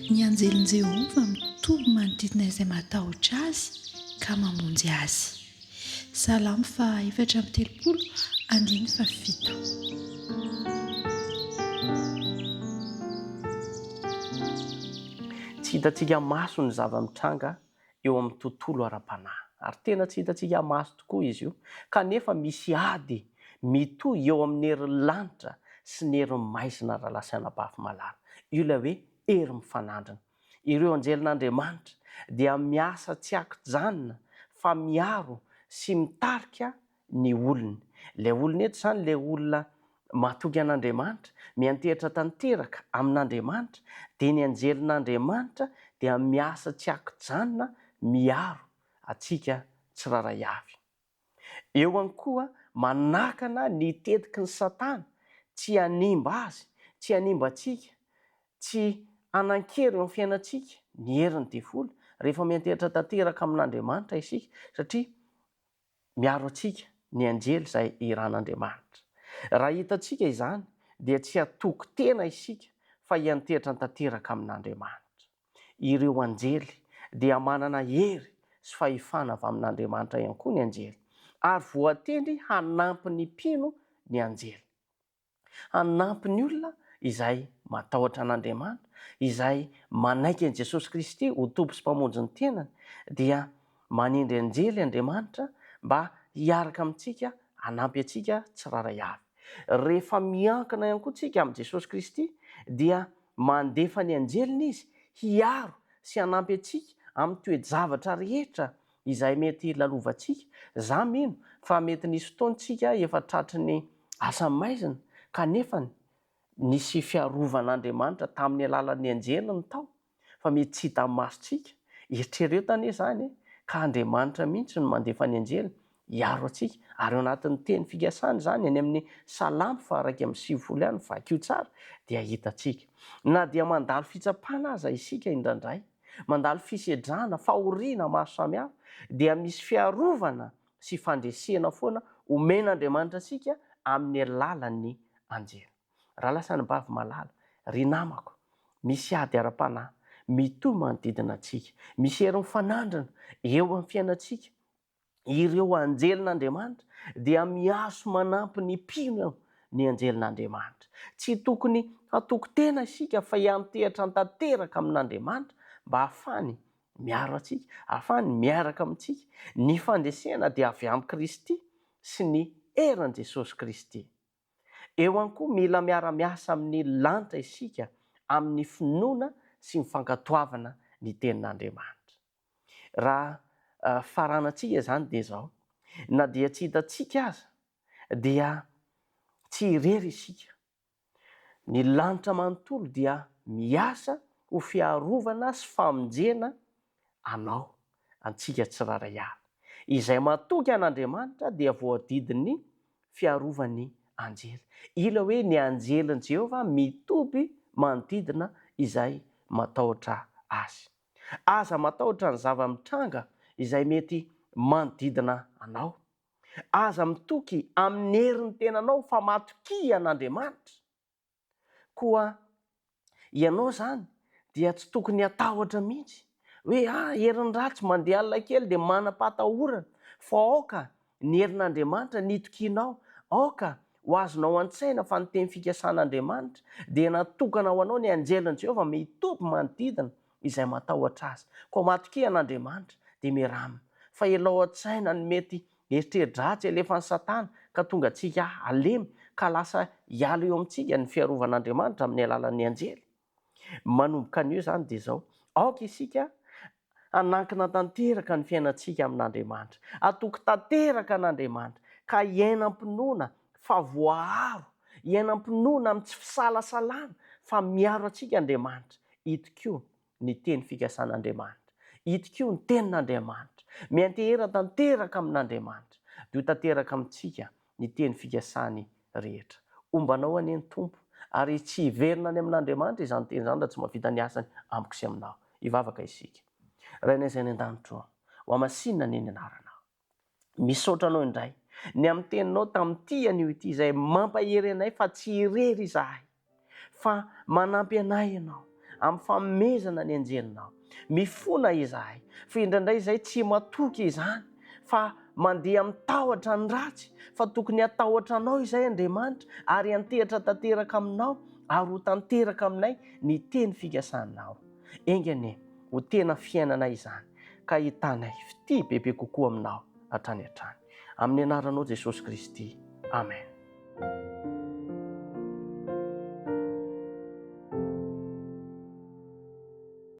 Ny anjelin'i Jehovah mitoby manodidina izay matahotra azy ka mamonjy azy. Salamo faha 34 andininy faha 7. Tsy hitantsika maso ny zava-mitranga eo amin'ny tontolo ara-panahy. Ary tena tsy hitantsika maso tokoa izy io. Kanefa misy ady mitohy eo amin'ny herin'ny lanitra sy ny herin'ny maizina rahalahy sy anabavy malala. Io ilay hoe hery mifanandrina. Ireo anjelin'Andriamanitra dia miasa tsy an-kijanona fa miaro sy mitarika ny olony. Ilay olony eto izany ilay olona matoky an'Andriamanitra, miantehitra tanteraka amin'Andriamanitra, dia ny anjelin'Andriamanitra dia miasa tsy an-kijanona miaro antsika tsirairay avy. Eo ihany koa manakana ny tetiky ny satana tsy hanimba azy, tsy hanimba antsika, tsy hanan-kery eo amin'ny fiainantsika ny herin'ny devoly rehefa miantehitra tanteraka amin'Andriamanitra isika satria Miaro antsika ny anjely izay iran'Andriamanitra. Raha hitantsika izany, dia tsy hatoky tena isika fa hiantehitra tanteraka amin'Andriamanitra. Ireo anjely dia manana hery sy fahefana avy amin'Andriamanitra ihany koa ny anjely, ary voatendry hanampy ny mpino ny anjely. Hanampy ny olona izay matahotra an'Andriamanitra, izay manaiky an'i Jesosy Kristy ho Tompo sy Mpamonjy ny tenany, dia manendry anjely Andriamanitra mba hiaraka amintsika hanampy antsika tsirairay avy. Rehefa miankina ihany koa tsika amin'i Jesosy Kristy, dia mandefa ny anjeliny Izy hiaro sy hanampy antsika amin'ny toe-javatra rehetra izay mety lalovantsika, za mino fa mety nisy fotoana tsika efa tratry ny asa maizina kanefany nisy fiarovan'Andriamanitra tamin'ny alalan'ny anjeliny tao fa mety tsy hita masontsika, eritrereto anie izany e, ka Andriamanitra mihitsy no mandefa ny anjeliny hiaro antsika, ary ao anatin'ny teny fikasana izany any amin'ny Salamo faha 91 ihany, vakio tsara dia hitantsika. Na dia mandalo fitsapana aza isika indraindray, Mandalo fisedrana, fahoriana maro samihafa, dia misy fiarovana sy fandresena foana omen'Andriamanitra antsika amin'ny alalan'ny anjely. Rahalahy sy anabavy malala, ry namako, misy ady ara-panahy mitohy manodidina antsika. Misy hery mifanandrina eo amin'ny fiainantsika. Ireo anjelin'Andriamanitra dia mihaso manampy ny mpino eo ny anjelin'Andriamanitra. Tsy tokony hatoky tena isika fa hiantehatra tanteraka amin'Andriamanitra mba hahafahany miaro antsika, hahafahany miaraka amintsika. Ny fandresena dia avy amin'i Kristy sy ny herin'i Jesosy Kristy. Eo ihany koa mila miara-miasa amin'ny lanitra isika amin'ny finoana sy ny fankatoavana ny tenin'Andriamanitra. Raha faranantsika izany dia izao, na dia tsy hitantsika aza dia tsy irery isika. Ny lanitra manontolo dia miasa ho fiarovana sy famonjena anao, antsika tsirairay avy. Izay matoky an'Andriamanitra dia voadidin'ny fiarovan'ny anjely. Ila hoe ny anjelin'i Jehovah mitoby manodidina izay matahotra azy. Aza matahotra ny zava-mitranga izay mety manodidina anao. Aza mitoky amin'ny herin'ny tenanao fa matokia an'Andriamanitra. Koa ianao izany dia tsy tokony hatahotra mihitsy hoe ah herin'ny ratsy mandeha alina kely dia manam-pahatahorana fa aoka Ny herin'Andriamanitra nitokianao, aoka ho azonao an-tsaina fa ny teny fikasan'Andriamanitra dia natokana ho anao, ny anjelin'i Jehovah mitoby manodidina izay matahotra azy. Koa matokia an'Andriamanitra, dia miarahaba. Fa elao an-tsaina ny mety eritreri-dratsy alefan'i Satana ka tonga antsika halemy ka lasa hiala eo amintsika ny fiarovan'Andriamanitra amin'ny alalan'ny anjely. Manomboka anio izany dia izao, aoka isika hanankina tanteraka ny fiainantsika amin'Andriamanitra, hatoky tanteraka an'Andriamanitra, ka hiaina am-pinoana fa voaaro, hiaina am-pinoana amin'ny tsy fisalasalana fa miaro antsika Andriamanitra. Ito koa ny teny fikasan'Andriamanitra. Ito koa ny tenin'Andriamanitra. Miantehera tanteraka amin'Andriamanitra, dia ho tanteraka amintsika ny teny fikasany rehetra. Homba anao anie ny Tompo, ary tsy hiverina any amin'Andriamanitra izany teny izany raha tsy mahavita ny asany amiko sy aminao. Hivavaka isika. Rainay izay any an-danitra ô, ho hamasinina anie ny anaranao. Misaotra anao indray ny amin'ny teninao tamin'ity anio ity izay mampahery anay fa tsy irery izahay. Fa manampy anay Ianao. amin'ny fanomezana ny anjelinao. Mifona izahay fa indraindray izay tsy matoky izany fa mandeha amin'ny tahotra ny ratsy fa tokony hatahotra Anao izay Andriamanitra ary hiantehitra tanteraka aminao ary ho tanteraka aminay ny teny fikasanao. Enga anie ho tena fiainanay izany ka hitanay fitia bebe kokoa aminao hatrany hatrany. Amin'ny anaranao Jesosy Kristy. Amen.